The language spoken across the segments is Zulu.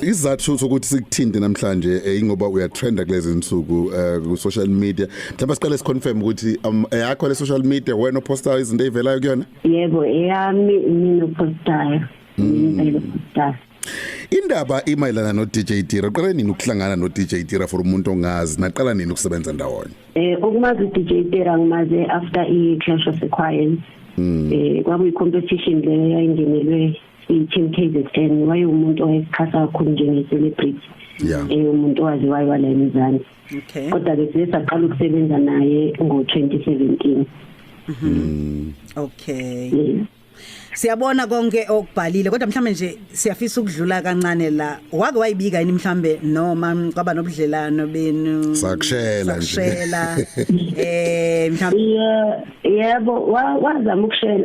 Isizathu sokuthi sikuthinte namhlanje ingoba uyatrenda kulezi insuku ku social media. Mhlawumbe siqale siconfirm ukuthi eyakho le social media, wena opostayo izinto ezivelayo kuyona? Yebo, eyami, mina opostayo, mina opostayo. Indaba imayelana no DJ Tira. Uqala nini ukuhlangana no DJ Tira, for umuntu ongazi? Naqala nini ukusebenza ndawonye? Ukumazi DJ Tira, ngimaze after i Clash of the Choirs. Kwakuyi competition leyo yayingenelwe i-Team KZN. Wayewumuntu owayesikhasa kakhulu njenge celebrity. Umuntu owaziwayo wala eMzansi. Kodwa ke siye saqala ukusebenza naye ngo-2017. Okay. Siyabona konke okubhalile, kodwa mhlambe nje siyafisa ukudlula kancane la. Wake wayibika yini mhlambe noma kwaba nobudlelano benu? Sakushela nje. Sakushela. Mhlambe Yeah, yebo, wazama ukushela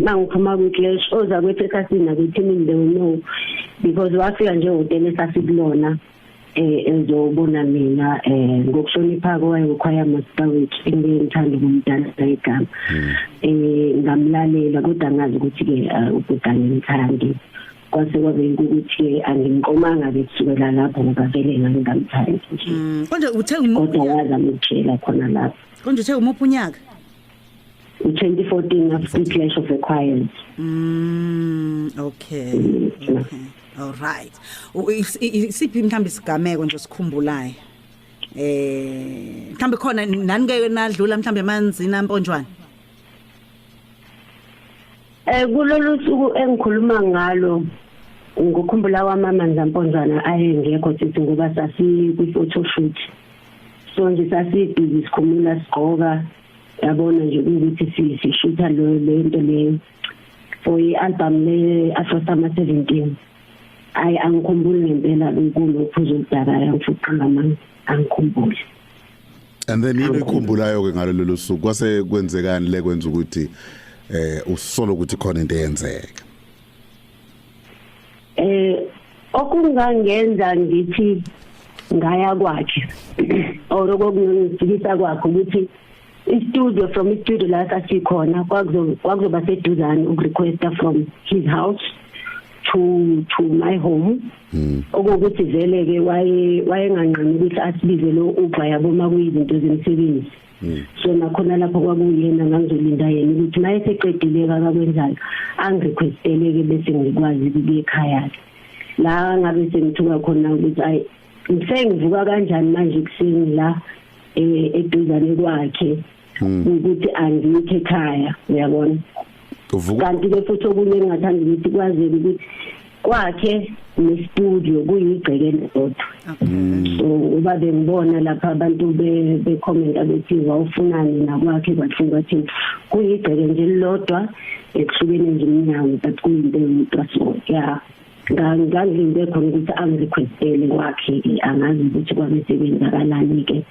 mangiphuma kwi-clash. Oza kwethu ekhasini kwi-team, they will know, because wafika nje ehhotela esasikulona ezobona mina. Ngokuhlonipha kwaye uchoir master wethu, engiyengithanda ukumdala igama, ngamlalela, kodwa ngazi ukuthi ke ubhuti angimthandi. Kwase kwabe ukuthi ke angimqomanga ke kusukela lapho, ngoba vele ngangingamthandi nje. Konje uthe Kodwa wazama ukutshela khona lapho. Konje uthe umuphi unyaka? U-2014, after Clash of the Choirs. Okay. All right. Isiphi mhlambe isigameko nje sikhumbulayo? Mhlambe khona nani ke nadlula mhlambe emanzini amponjwana? Kulolu suku engikhuluma ngalo, ngokukhumbula kwami, amanzi amponjwana ayengekho sithi, ngoba sasi kwi photo shoot. So nje sasibhizi sikhumula, sigqoka, yabona nje ukuthi sishutha lo lento le for i-album le Afro Summer 17. Ayi, angikhumbuli ngempela kulophuzo oludakayo, ngifuqa amanga, angikhumbuli. And then yini ikhumbulayo ke ngalo lolu suku? Kwase kwenzekani le kwenza ukuthi usolo ukuthi khona into eyenzeka? Okungangenza ngithi ngaya kwakhe or okungifikisa kwakhe ukuthi i-studio, from i-studio la sasikhona, kwakuzoba seduzane ukurequesta from his house to my home. Okuwukuthi vele ke waye wayenganqeni ukuthi asibize lo Uber, yabo, makuyizinto zemsebenzi. So nakhona lapho kwakuyena ngangizolinda yena ukuthi maye seqedile akakwenzayo, angirequestele ke, bese ngikwazi ukuya ekhaya ke. La ngabe sengithuka khona ukuthi ayi, ngisengivuka kanjani manje kuseni la eduzane kwakhe, ukuthi angikho ekhaya, uyabona? Uvuka. Kanti ke futhi okunye engingathanda ukuthi kwazeke ukuthi kwakhe ne-studio kuyigceke lodwa. So uba bengibona lapha abantu be comment abethi wawufunani nakwakhe, kwahlungu kwathini, kuyigceke nje lodwa ekuhlukene nje iminyango, but kuyinto eyodwa. So yeah, ngangilinde khona ukuthi angirequestele kwakhe. Angazi ukuthi kwabe sekwenzakalani ke.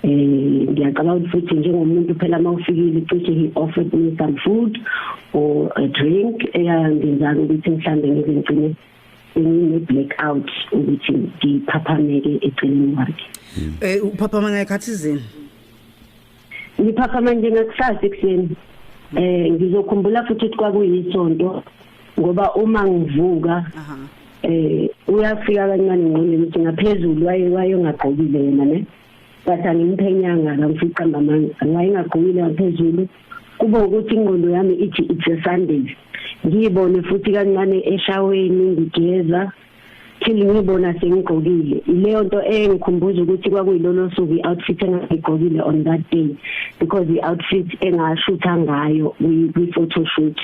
Ngiyacabanga ukuthi futhi njengomuntu phela mawufikile, cishe he offered me some food or a drink eyangenza ukuthi mhlambe ngize ngigcine ngine blackout, ukuthi ngiphaphameke eceleni kwakhe. Uphaphama ngekhathi zini? Ngiphaphama nje ngakusasa ekuseni. Ngizokhumbula futhi ukuthi kwakuyisonto, ngoba uma ngivuka uyafika kancane ngqondweni ukuthi ngaphezulu waye wayengagqokile yena, ne, but angimphenyanga, ngamfica amanga, wayengagqokile ngaphezulu. Kuba ukuthi ingqondo yami ithi it's a Sunday. Ngiyibone futhi kancane eshaweni ngigeza till ngibona sengigqokile. Ileyo nto engikhumbuza ukuthi kwakuyilolo suku, i-outfit engayigqokile on that day, because i-outfit engashutha ngayo kwi-photo shoot,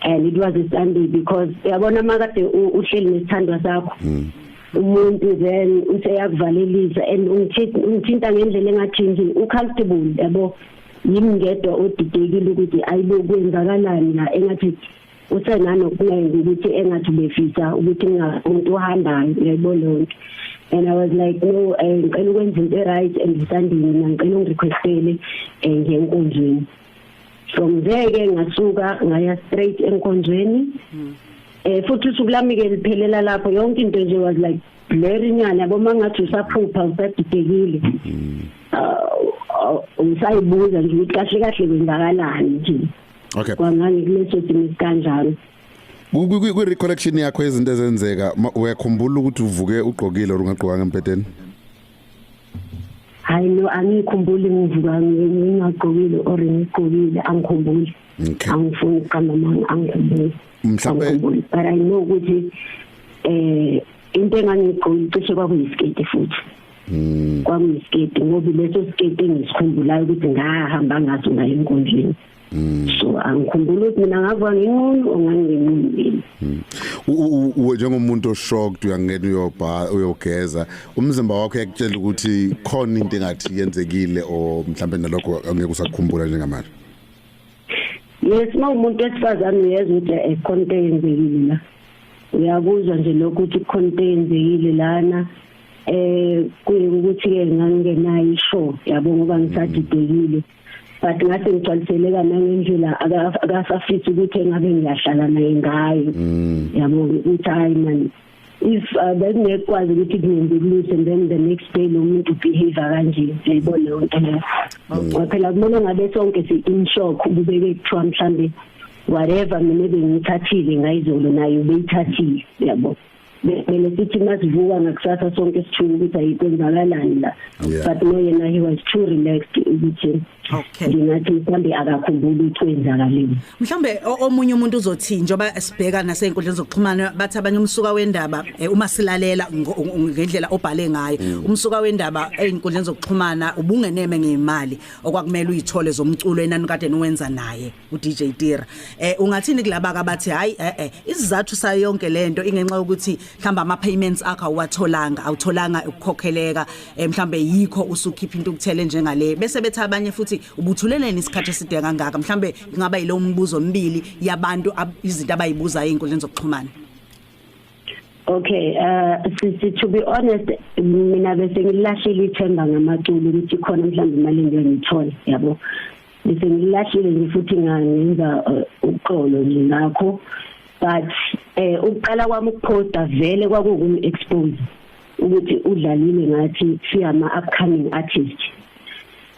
and it was a Sunday, because yabona makade uhleli nesithandwa sakho, umuntu then useyakuvalelisa and ungithinta ngendlela engathi nje ucomfortable, yabo, yimi ngedwa odidekile ukuthi ayibo, kwenzakalani la, engathi usenanokunengi ukuthi engathi ubefisa ukuthi ngingamuntu ohambayo, uyayibona leyo nto. And I was like, no, ngicela ukwenza into right and Sunday, mina ngicela ungirequestele ngiye enkonzweni. From there ke ngasuka ngaya straight enkonzweni. Futhi usuku lami ke liphelela lapho. Yonke into nje was like blurry nyana, yabo, mangathi usaphupha, usadidekile, usayibuza nje ukuthi kahle kahle kwenzakalani nje. Kwangangi kuleso simo kanjalo. Ku recollection yakho izinto ezenzeka, uyakhumbula ukuthi uvuke ugqokile or ungagqokanga empedeni? Hayi no, angikhumbuli ngivuka ngingagqokile or ngigqokile, angikhumbuli. Angifuni ukuqamba amanga, angikhumbuli. Mhlambe Angikhumbuli, but I know ukuthi into engangigqokile cishe kwakuyisiketi futhi. Kwakuyisiketi ngoba leso siketi engisikhumbulayo ukuthi ngahamba ngaso ngaye enkonzweni. So angikhumbuli ukuthi mina ngavuka nginqunu or ngangingenqunu. Njengomuntu oshocked, uyangena uyobha, uyogeza, umzimba wakho uyakutshela ukuthi khona into engathi yenzekile, or mhlambe nalokho angeke usakukhumbula njengamanje? Yes, uma umuntu wesifazane uyezwa ukuthi khona into eyenzekile la. Uyakuzwa nje lokho ukuthi khona into eyenzekile lana. Kuye ukuthi ke ngangenayo ishow yabo ngoba ngisadidekile. But ngase ngigcwaliseleka nangendlela akasafisi ukuthi engabe ngiyahlala naye ngayo. Yabo ukuthi hayi man, if bekungekwazi ukuthi kungenzeki lutho and then the next day lo muntu behave kanje, uyayibona leyo nto leyo. Ngoba phela kumele ngabe sonke si in shock kubeke kuthiwa mhlambe whatever mina bengithathile ngayizolo nayo beyithathile, yabo. Kumele sithi masivuka ngakusasa sonke sithuke ukuthi ayikwenzakalani la. But no, yena he was too relaxed ukuthi ngingathi mhlambe akakhumbuli ukuthi kwenzakaleni. Mhlambe omunye umuntu uzothi njoba sibheka nasey'nkundleni zokuxhumana, bathi abanye umsuka wendaba, uma silalela ngendlela obhale ngayo, umsuka wendaba ey'nkundleni zokuxhumana ubungeneme ngey'mali okwakumele uyithole zomculo enani kade niwenza naye uDJ Tira. Ungathini kulaba abathi hayi, isizathu sayo yonke lento ingenxa yokuthi mhlamba ama payments akho awatholanga, awutholanga ukukhokheleka, mhlambe yikho usukhipha into ukuthele njengale, bese bethi abanye futhi ubuthuleleni isikhathi eside kangaka? Mhlambe kungaba yilo mbuzo omibili yabantu izinto abayibuzayo ey'nkundleni zokuxhumana. Okay, sisi, to be honest, mina bese ngilahlile ithemba ngamaculo ukuthi khona mhlawumbe imali engiyithola, yabo. Bese ngilahlile nje futhi ngangenza uxolo nje ngakho. But ukuqala kwami ukuposta vele kwakukum expose ukuthi udlalile ngathi siyama upcoming artist.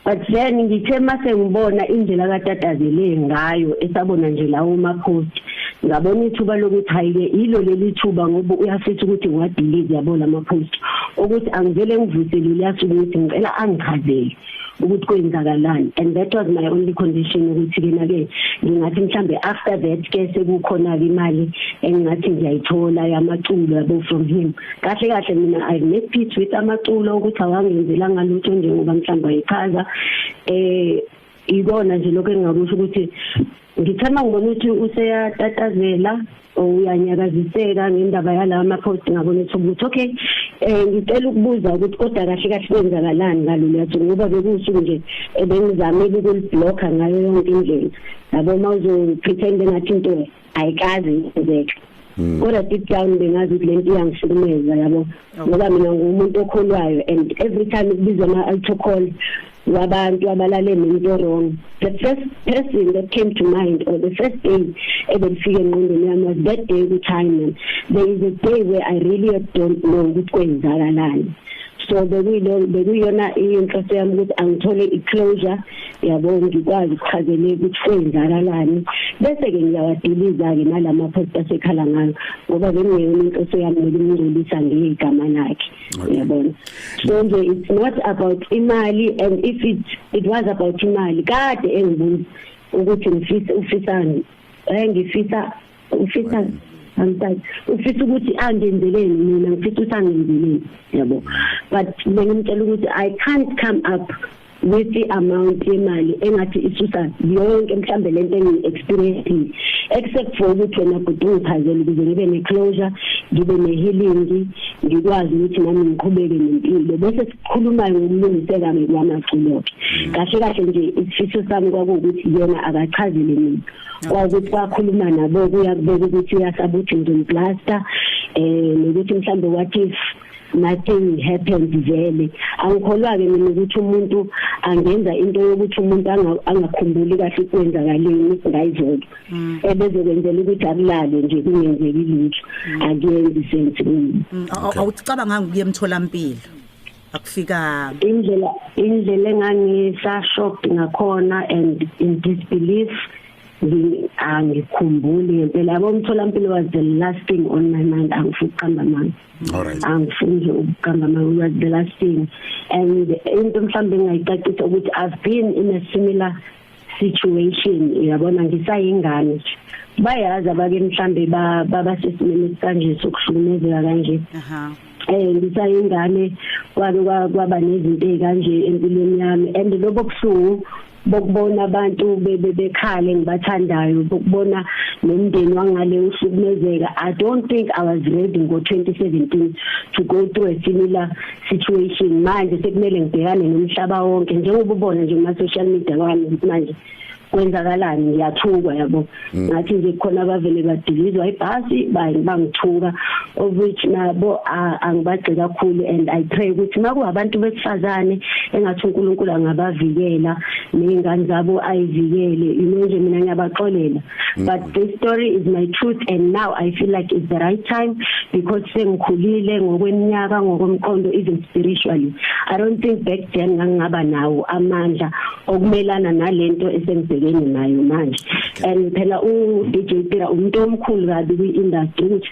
But then ngithe mase ngibona indlela katatazele ngayo esabona nje lawo ma post, ngabona ithuba lokuthi hayi ke, ilo leli thuba ngoba uyafisa ukuthi ngiwadelete yabo lama post, ukuthi angivele ngivuselele yasuku ukuthi ngicela angichazele ukuthi kwenzakalani, and that was my only condition, ukuthi ke na ke ngingathi mhlambe after that ke sekukhona ke imali engingathi ngiyayithola yamaculo yabo from him. Kahle kahle mina I made peace with amaculo ukuthi awangenzelanga lutho njengoba mhlawumbe ayichaza. Ikona nje lokho engingakusho ukuthi ngithanda ngibona ukuthi useyatatazela or uyanyakaziseka ngendaba yalawa ma-post, ngabona ukuthi okay, ngicela ukubuza ukuthi kodwa kahle kahle kwenzakalani ngalolu suku, ngoba bekuwusuku nje ebengizamile ukulibhlokha ngayo yonke indlela, yabo, uma uzopretend engathi into ayikaze yenzeke, kodwa deep down bengazi ukuthi lento iyangihlukumeza, yabo, ngoba mina ngumuntu okholwayo and every time kubizwa ama-altar call wabantu abalale nento wrong, the first person that came to mind or the first day ebelifika engqondweni yami was that day ukuthi hayi man, there is a day where I really don't know ukuthi kwenzakalani. So bekuyiyona inhloso yami ukuthi angithole i-closure, yabo, ngikwazi ukuchazeleka ukuthi kwenzakalani, bese-ke ngiyawadiliza-ke nalama post asekhala ngayo, ngoba bengingeyona inhloso yami nokumngcolisa ngegama lakhe, uyabona. So nje it's not about imali, and if it was about imali, kade engibuza ukuthi ngifisa ufisani, ngifisa ufisa angisazi ufisa ukuthi angenzeleni, mina ngifisa ukuthi angenzeleni, yabo, but bengimtshela ukuthi I can't come up with the amount yemali engathi isusa yonke mhlambe lento engi-experience, except for ukuthi wena bhuti ungichazele ukuze ngibe ne-closure, ngibe ne-healing, ngikwazi ukuthi nami ngiqhubeke nempilo, bese sikhuluma ngokulungiseka kwamaculo-ke. Kahle kahle nje isifiso sami kwakuwukuthi yena akachazele mina. Kwakuthi kwakhuluma nabo kuyakubeka ukuthi uyasaba ukuthi ngizomblasta, nokuthi mhlambe what if nothing happens. Vele angikholwa-ke mina ukuthi umuntu angenza into yokuthi umuntu angakhumbuli kahle ukwenzakaleni ngayizolo, ebezokwenzela ukuthi akulale nje kungenzeki lutho. Akuyenzi sense kimi. Awucabanganga ukuya emtholampilo? Akufika Indlela engangisa shocked ngakhona and in disbelief. Angikhumbuli ngempela, yabo, umtholampilo was the last thing on my mind. Angifuni ukuqamba amanga. All right. Angifuni nje ukuqamba amanga, was the last thing. And into mhlawumbe engingayicacisa ukuthi I've been in a similar situation, uyabona, ngisayingane. Bayazi abake mhlambe babasesimeni kanje sokuhlukumezeka kanje. Ngisayingane kwake kwaba nezinto ezikanje empilweni yami, and lobo buhlungu bokubona abantu bekhale ngibathandayo, bokubona nomndeni wangale uhlukumezeka, I don't think I was ready ngo 2017 to go through a similar situation. Manje sekumele ngibhekane nomhlaba wonke, njengoba ubona nje kuma social media wami manje kwenzakalani. Ngiyathukwa, yabo, ngathi nje khona abavele badilizwa ibhasi, bangithuka, of which nabo angibagxeki kakhulu. And I pray ukuthi makuwabantu besifazane engathi uNkulunkulu angabavikela nezingane zabo, ayivikele. Nje mina ngiyabaxolela, but this story is my truth, and now I feel like it's the right time because sengikhulile ngokweminyaka, ngokomqondo, even spiritually. I don't think back then ngangaba nawo amandla okumelana nalento esengibhekene nayo manje. And phela u DJ Tira umuntu omkhulu kabi kwi-industry, ukuthi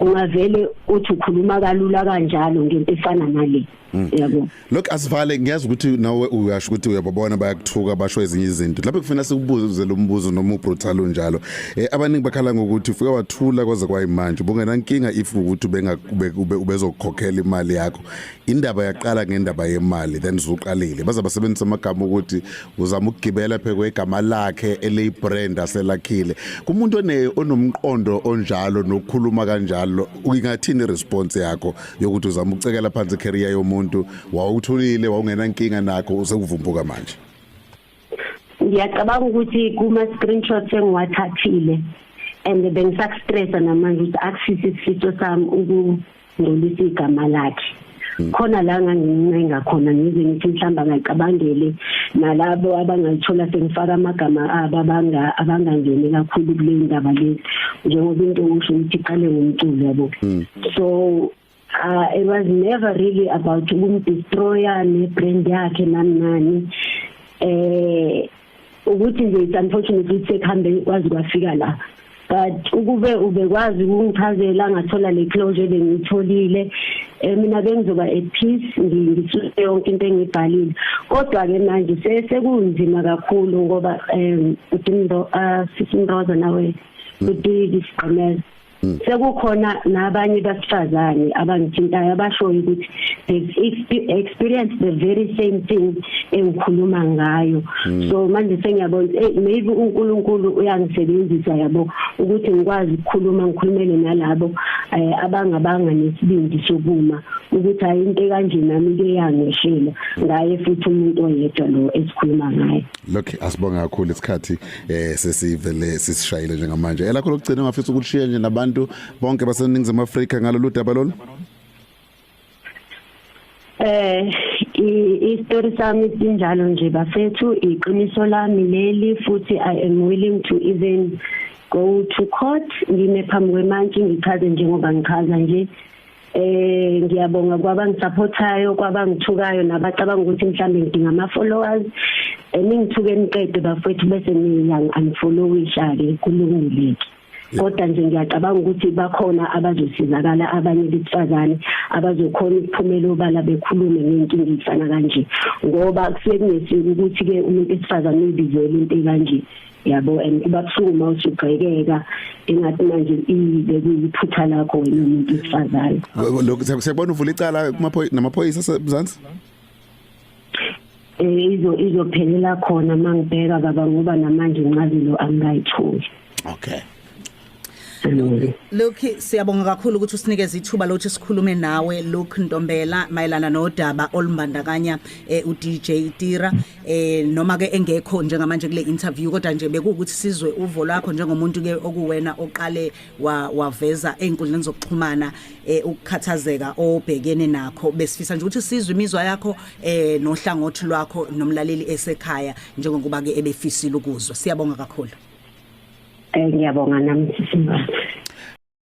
ungavele uthi ukhuluma kalula kanjalo ngento efana nale, yabo. Look, asivale. Ngiyazi ukuthi nawe uyasho ukuthi uyababona bayakuthuka, basho ezinye izinto lapho. Kufanele sikubuze lo mbuzo noma ubrutal unjalo. Abaningi bakhala ngokuthi ufike wathula kwaze kwayimanje, ubungenankinga if ukuthi benga ubezokukhokhela imali yakho. Indaba yaqala ngendaba yemali, then uzuqalile baza basebenzisa amagama ukuthi uzama ukugibela phekwe igama lakhe eleyibrand aselakhile. Kumuntu one onomqondo onjalo nokukhuluma kanjalo, ingathini response yakho yokuthi uzama ukucekela phansi career yomuntu? Wawuthulile, wawungenankinga nakho, usekuvumbuka manje. Ngiyacabanga ukuthi kuma screenshots engiwathathile, and bengisakustressa namanje ukuthi akusisi isifiso sami ukungcolisa igama lakhe. Khona la ngangincenga khona, ngize ngithi mhlawumbe angacabangele nalabo abangayithola sengifaka amagama abo, abangangeni kakhulu kule ndaba lezi, njengoba into usho ukuthi iqale ngomculo, yabo. So it was never really about ukumdestroya ne-brand yakhe, nani nani. Ukuthi nje it's unfortunate ukuthi sekuhambe kwazi kwafika la, but ukube ubekwazi ukungichazela, ngathola le closure bengiyitholile, mina bengizoba at peace, ngisuse yonke into engibhalile. Kodwa ke manje sekunzima kakhulu ngoba uDindo, sisimroza nawe uDiki Sigqemeza, sekukhona nabanye besifazane abangithintayo abashoyo ukuthi they've experienced the very same thing engikhuluma ngayo. So manje sengiyabona, hey, maybe uNkulunkulu uyangisebenzisa, yabo, ukuthi ngikwazi ukukhuluma, ngikhulumele nalabo abangabanga nesibindi sokuma ukuthi hayi, into kanje nami ke yangehlela ngaye futhi umuntu oyedwa lo esikhuluma ngaye. Look, asibonga kakhulu. Isikhathi sesivele sisishayile njengamanje. Elakho lokugcina ongafisa ukushiya nje nabantu bonke baseNingizimu Afrika ngalolu daba lolu? I-story sami sinjalo nje, bafethu, iqiniso lami leli, futhi I am willing to even go to court, ngime phambi kwemantshi, ngichaze njengoba ngichaza nje. Ngiyabonga kwabangisupportayo, kwabangithukayo, nabacabanga ukuthi mhlambe ngidinga ama followers. Ningithuke niqede, bafethu, bese niya unfollowisha ke, kulungile ke. Kodwa nje ngiyacabanga ukuthi bakhona abazosizakala, abanye besifazane abazokhona ukuphumela obala bekhulume ngenkinga efana kanje, ngoba kusuke kungesiko ukuthi ke umuntu esifazane uyibizele into kanje, yabo, and kuba buhlungu uma usugqekeka engathi manje ibe kuyiphutha lakho wena umuntu esifazane. Lokhu siyabona, uvula icala kumaphoyisa namaphoyisa asemzansi? Izophelela khona mangibheka, baba, ngoba namanje incazelo angikayitholi. Okay. Look, siyabonga kakhulu ukuthi usinikeze ithuba lokuthi sikhulume nawe, Luke Ntombela, mayelana nodaba olumbandakanya uDJ Tira. Noma ke engekho njengamanje kule interview, kodwa nje bekuwukuthi sizwe uvo lwakho njengomuntu ke okuwena oqale waveza einkundleni zokuxhumana ukukhathazeka obhekene nakho. Besifisa nje ukuthi sizwe imizwa yakho nohlangothi lwakho nomlaleli esekhaya, njengokuba ke ebefisile ukuzwa. Siyabonga kakhulu. Ngiyabonga nami, sisimbali.